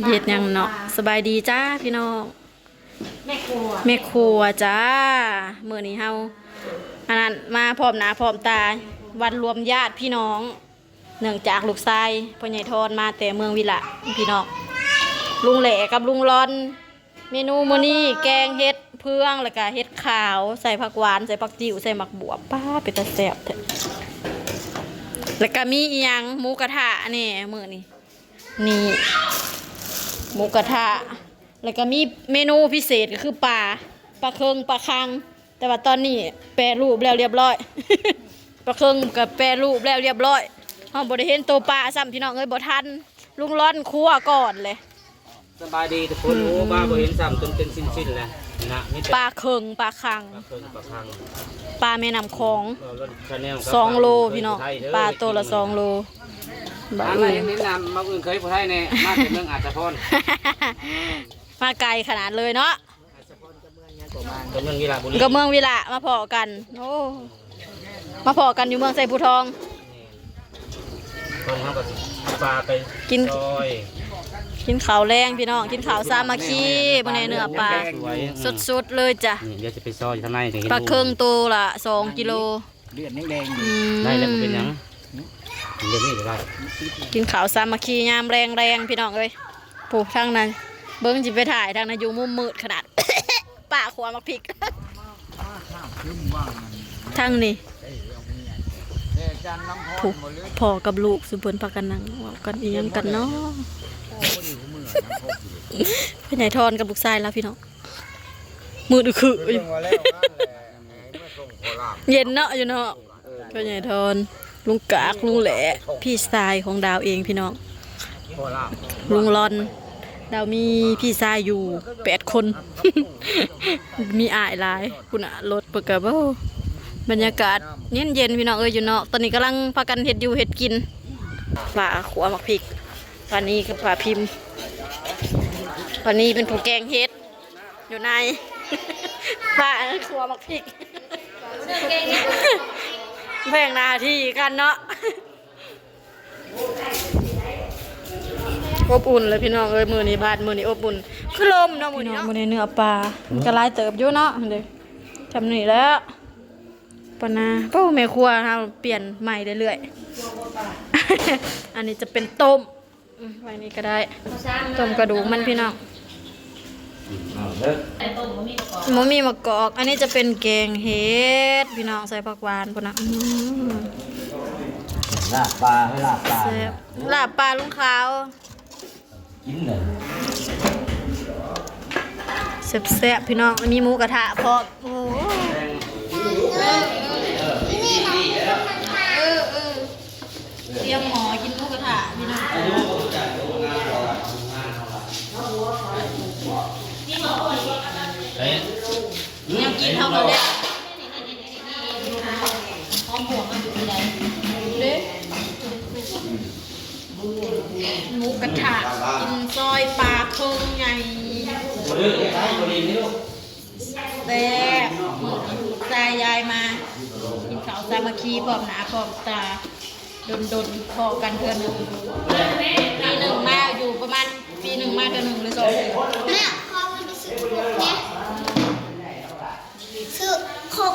ເຮັດຫຍັງເນາະ? ສະບາຍດີຈ້າພີ່ນ້ອງ ແມ່ຄົວ ແມ່ຄົວຈ້າ. ມື້ນີ້ເຮົາ ອັນນັ້ນ ມາພ້ອມໜ້າພ້ອມຕາ ວັນລວມຍາດພີ່ນ້ອງ ເນື່ອງຈາກລູກຊາຍພໍ່ໃຫຍ່ທອນມາແຕ່ເມືອງວິລະ ພີ່ນ້ອງ ລຸງແຫຼກັບລຸງລອນ. ເມນູມື້ນີ້ແກງເຫັດເຜືອງ ແລ້ວກະເຫັດຂາວ ໃສ່ຜັກຫວານ ໃສ່ຜັກຈິ້ວ ໃສ່ໝາກບວບ ປ້າ ເປັນຕາແຊບແທ້. ແລ້ວກະມີອີ່ຫຍັງ ໝູກະທະແດ່ມື້ນີ້ ນີ້ ໝູກະທະ. ແລ້ວກະມີເມນູພິເສດ ກໍຄືປາ ປາເຄິງ ປາຄັງ. ແຕ່ວ່າຕອນນີ້ແປຮູບແລ້ວລຽບຮ້ອຍ ປາເຄິງກໍແປຮູບແລ້ວລຽບຮ້ອຍ. ເຮົາບໍ່ໄດ້ເຫັນໂຕປາຊ້ຳ ພີ່ນ້ອງເອີຍ ບໍ່ທັນ ລຸງລອນຄົວກ່ອນເລີຍ. ສະບາຍດີທຸກຄົນ. ໂອ້ ມາບໍ່ເຫັນຊ້ຳ ຈົນເປັນຊິ້ນໆແລ້ວນະ. ມີແຕ່ປາເຄິງ ປາຄັງ ປາເຄິງ ປາຄັງ ປາແມ່ນ້ຳຂອງ ສອງໂລພີ່ນ້ອງ ປາໂຕລະສອງໂລ. ມາ ມາເຫັນນຳ ມາເບິ່ງເຄີຍຜູ້ໄທແດ່ ມາແຕ່ເມືອງອາດສະພອນ ມາໄກຂະໜາດເລີຍເນາະ. ກໍເມືອງວິລະບຸລີ ກໍເມືອງວິລະ ມາພໍ້ກັນ. ໂອ້ ມາພໍ້ກັນຢູ່ເມືອງໄຊພູທອງ. ຕອນເຮົາກໍຊິພາໄປກິນ ຊອຍ ກິນເຂົ້າແລງພີ່ນ້ອງ ກິນເຂົ້າສາມັກຄີ. ມື້ນີ້ເນື້ອປາ ສວຍໆ ສົດໆເລີຍຈ້ະ. ນີ້ດຽວຊິໄປຊອຍທາງໃນ ປາເຄິງໂຕລະສອງກິໂລ. ເລືອດຍັງແດງຢູ່. ອືມ ໄດ້ແລ້ວ ບໍ່ເປັນຫຍັງ ດຽວນີ້ກໍໄດ້. ກິນເຂົ້າສາມັກຄີຍາມແລງໆ ພີ່ນ້ອງເອີຍ. ໂອ້ ທາງນັ້ນ ເບິ່ງຊິໄປຖ່າຍທາງນັ້ນ ຢູ່ມຸມມືດຂະໜາດ ປາຂົ້ວໝາກພິກ. ທາງນີ້ ໂອ້ ພໍ່ກັບລູກຊຸມເພິ່ນພາກັນນັ່ງເວົ້າກັນອີ່ຫຍັງກັນເນາະ. ພໍ່ໃຫຍ່ທອນກັບລູກຊາຍລາວ ພີ່ນ້ອງ ມືດອຶກຄຶຢູ່. ເຢັນເນາະ ຢູ່ເນາະ. ພໍ່ໃຫຍ່ທອນ ລຸງກາກ ລຸງແຫຼ ພີ່ຊາຍຂອງດາວເອງ ພີ່ນ້ອງ ລຸງລອນ. ດາວມີພີ່ຊາຍຢູ່ແປດຄົນ ມີອ້າຍຫຼາຍ. ພຸ້ນນະ ລົດເພິ່ນກະ ໂອ້ ບັນຍາກາດເຢັນໆ ພີ່ນ້ອງເອີຍ ຢູ່ເນາະ. ຕອນນີ້ກຳລັງພາກັນເຮັດຢູ່ເຮັດກິນ ປາຂົ້ວໝາກພິກ ປານີກັບປາພິມ. ປານີເປັນຜູ້ແກງເຫັດ ຢູ່ໃນຝາຄົວໝາກພິກ ແບ່ງໜ້າທີ່ກັນເນາະ. ອົບອຸ່ນເລີຍພີ່ນ້ອງເອີຍ ມື້ນີ້ ບາດມື້ນີ້ອົບອຸ່ນ ຄືລົມເນາະມື້ນີ້ເນາະ. ມື້ນີ້ເນື້ອປາ ມັນກໍຫຼາຍເຕີບຢູ່ເນາະ ເດ້ ຊ່ຳນີ້ແຫຼະ ປານາ. ໂອ້ ແມ່ຄົວເຮົາປ່ຽນໃໝ່ເລື້ອຍໆ. ອັນນີ້ຈະເປັນຕົ້ມ ອືມ ໄວ້ນີ້ກໍໄດ້ ຕົ້ມກະດູກມັນພີ່ນ້ອງ. ບໍ່ມີມະກອກ. ອັນນີ້ຈະເປັນແກງເຫັດພີ່ນ້ອງ ໃສ່ຜັກຫວານພຸ້ນນະ. ອືມ ລາບປາ ເອີ ລາບປາ ແຊບ. ລາບປາລຸງຂາວ ກິນເລີຍ ແຊບໆ ພີ່ນ້ອງ. ມີໝູກະທະພ້ອມ. ໂອ້ ເອີ ເອີ ຕຽມໝໍ້ກິນໝູກະທະພີ່ນ້ອງ. ແນວກິນເຮົາກໍແລ້ວ ຫອມຫວງມັນຢູ່ໃດເດ້. ໝູກະທະ ກິນຊອຍປາເຄິ່ງໃຫຍ່ ແຊບ. ມື້ນີ້ລູກຊາຍຍາຍມາ ກິນເຂົ້າສາມັກຄີ ພ້ອມໜ້າພ້ອມຕາ. ດົນໆພໍ້ກັນເທື່ອໜຶ່ງ ປີໜຶ່ງມາຢູ່ ປະມານປີໜຶ່ງມາເທື່ອໜຶ່ງ ຫຼື ສອງເທື່ອ. ແມ່ ຂໍເງິນໄປຊື້ແດ່ ຊື້ໂຄກ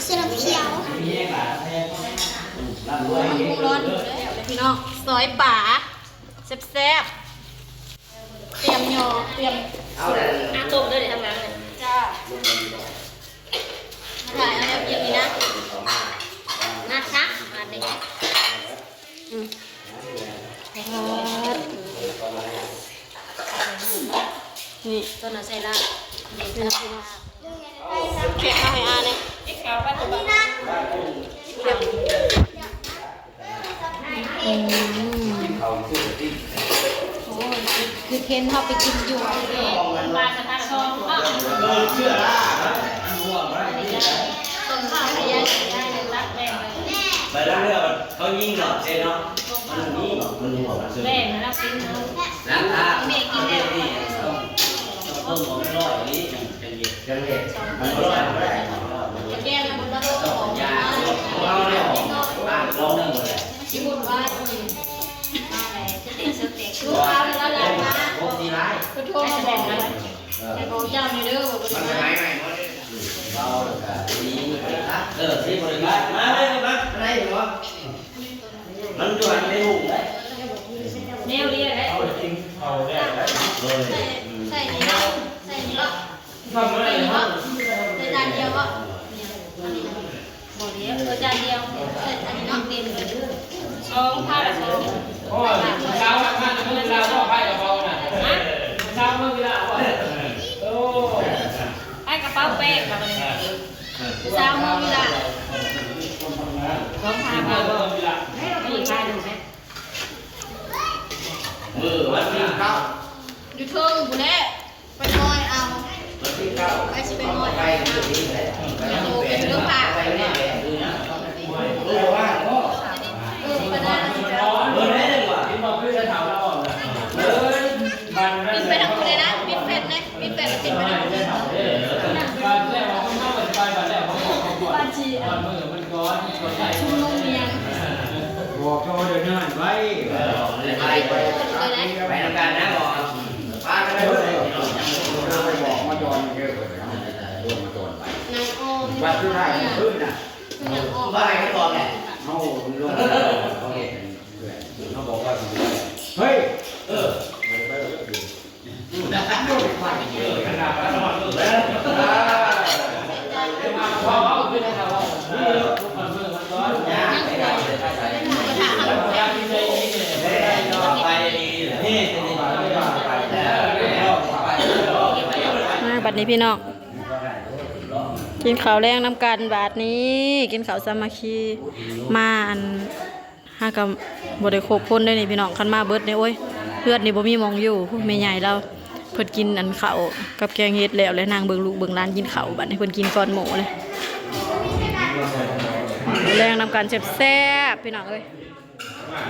ຊື້ນ້ຳຂຽວ. ຮ້ອນຢູ່ເດ້ພີ່ນ້ອງ ຊອຍປາແຊບໆ. ຕຽມຍໍ ຕຽມ ອາ ຕົ້ມເດີທາງຫຼັງ. ຈ້າ ຖ່າຍເອົາແນວກິນນີ້ນະ ມາຕັກບາດນີ້. ອືມ ນີ້ ຕົ້ນເອົາໃສ່ລະ ເຜັດເອົາໃຫ້ອາແດ່. ອືມ ໂອ້ຍ ຄື ຄືເຫັນເຮົາໄປກິນຢູ່ ໄປລະເຮືອ ເຂົາຍິງເນາະ ເຊເນາະ ມັນມີ ມັນຫົວ ມັນ ແມ່ນລະກິນເນາະ ລະ ແມ່ກິນແລ້ວ ຕ້ອງ ຕ້ອງ ຕ້ອງ ແກງມັນບໍ່ໄດ້ ຂອງເຮົາເນາະ ບ້ານເຮົາເນາະ ຊິວຸ່ນວາຍ ສະເຕັກ ສະເຕັກ ລູກຄ້າເວລາຫຼາຍມາ ໂທມາບອກເຈົ້ານີ້ເດີ ບໍ່ໄດ້ມາ ເອີ ຊິບໍ່ໄດ້ມາ ມາເລີຍ ມາ ມາໄດ້ບໍ່? ມັນຢູ່ໃນຫຸ້ມເດ້ ແນວເລີຍແຫຼະ ເອົາກິນເຂົ້າແລ້ວ ໃສ່ ໃສ່ນີ້ເນາະ ໃສ່ນີ້ເນາະ ໃສ່ນີ້ເນາະ ໃສ່ຈານດຽວເນາະ ອັນນີ້ ບໍ່ເດ້ ເອີ ຈານດຽວ ໃສ່ອັນນີ້ເນາະ ເຕັມເລີຍ ສອງ ພາລະສອງ ໂອ້ຍ ຊາວ ຊາວເມືອງວິລະ ຊາວເມືອງວິລະ ໂອ້ ໃສ່ກະເປົາແປ້ງ ຊາວເມືອງວິລະ ສອງ ພາລະ ພາລະ ອີກພາລະໜຶ່ງ ມື້ວັນທີເກົ້າ ຢູ່ເທິງພຸ້ນແຫຼະ ໄປງ່ອຍເອົາ ວັນທີເກົ້າ ໄປຊິໄປງ່ອຍເອົາ ໄປມື້ນີ້ແຫຼະ ໄປມື້ແປດ ໄປມື້ແປດ ເອີ ວ່າງບໍ່ ເອີ ປະດານະຊິໄປເອົາ ເອີ ແມ່ນວ່າ ເຫັນບໍ່ ຄືຈະຖາມລາວ ເອີ ບິນໄປທາງພຸ້ນເລີຍນະ ປິດແຟນແດ່ ປິດແຟນແລ້ວບິນໄປທາງພຸ້ນເລີຍ ບາດແລ້ວ ເຮົາກໍຊິໄປ ບາດແລ້ວ ເຮົາກໍຊິໄປ ບາດຊິ ມື້ມັນ ຊຸມນຸມອີ່ຫຍັງ ບອກເຂົາເດີ ເດີນໄປ ໄປ ໄປນຳກັນນະ ບອກ ພາກັນໄປ ບອກມາຈອນເດີ ມາຈອນໄປ ນັ່ງອອມ ວັດສຸດທ້າຍຂອງຄືນນະ ນາງອອມ ວ່າໃຫ້ໄປຕອນແຫຼະ ເຮົາລົງ ເຮົາເຮັດເພື່ອນ ເຮົາບອກວ່າ ເຮີ້ຍ ເອີ ມາບັດນີ້ພີ່ນ້ອງ ກິນເຂົ້າແລງນຳກັນບາດນີ້ ກິນເຂົ້າສາມັກຄີ ມາອັນ ຫາກະບໍ່ໄດ້ຄົບຄົນເດ້ນີ້ພີ່ນ້ອງ ຄັນມາເບິດນີ້ ໂອ້ຍ ເຮືອນນີ້ບໍ່ມີໝ່ອງຢູ່. ຜູ້ແມ່ໃຫຍ່ລາວເພິ່ນກິນອັນເຂົ້າກັບແກງເຫັດແລ້ວ ແລະນາງເບິ່ງລູກເບິ່ງຫຼານກິນເຂົ້າ ບາດນີ້ເພິ່ນກິນກ່ອນໝູ່ເລີຍ. ແລງນຳກັນແຊບໆ ພີ່ນ້ອງເອີຍ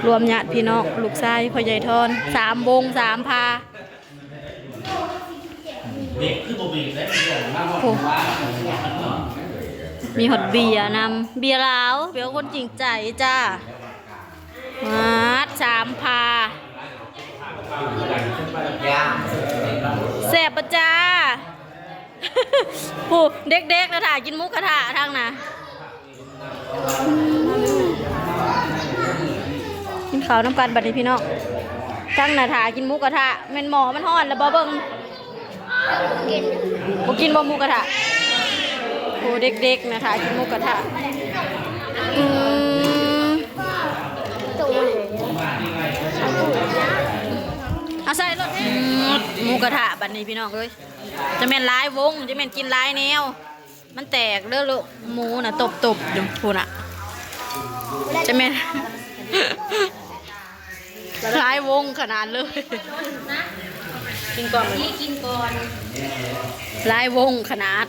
ລວມຍາດພີ່ນ້ອງ ລູກຊາຍພໍ່ໃຫຍ່ທອນ ສາມວົງສາມພາ. ເບກຄືບໍ່ເບກແລ້ວ ເບຍມາຮອດ ໂອ້ ວ່າ ມີຮອດເບຍນຳ ເບຍລາວ ເບຍຄົນຈິງໃຈຈ້າ. ມາດ ສາມພາ ແຊບບໍ່ຈ້າ? ຜູ້ເດັກໆນະ ຖ້າກິນໝູກະທະທາງນະ. ກິນເຂົ້ານຳກັນບັດນີ້ພີ່ນ້ອງ ຕັ້ງໜ້າຖ້າກິນໝູກະທະ ແມ່ນໝໍ້ມັນຮ້ອນແລ້ວບໍ່ເບິ່ງ ບໍ່ກິນບໍ່ໝູກະທະ ໂອ້ ເດັກໆນະຖ້າກິນໝູກະທະ ອືມ ເອົາໃສ່ລົດ ອືມ ໝູກະທະບັດນີ້ພີ່ນ້ອງເອີຍ ຈະແມ່ນຫຼາຍວົງ ຈະແມ່ນກິນຫຼາຍແນວ. ມັນແຕກເດີລູກ ໝູນະຕົບໆຢູ່ພຸ້ນນະ ຈະແມ່ນ ຫຼາຍວົງຂະໜາດເລີຍ ກິນກ່ອນ ກິນກ່ອນ ຫຼາຍວົງຂະໜາດ.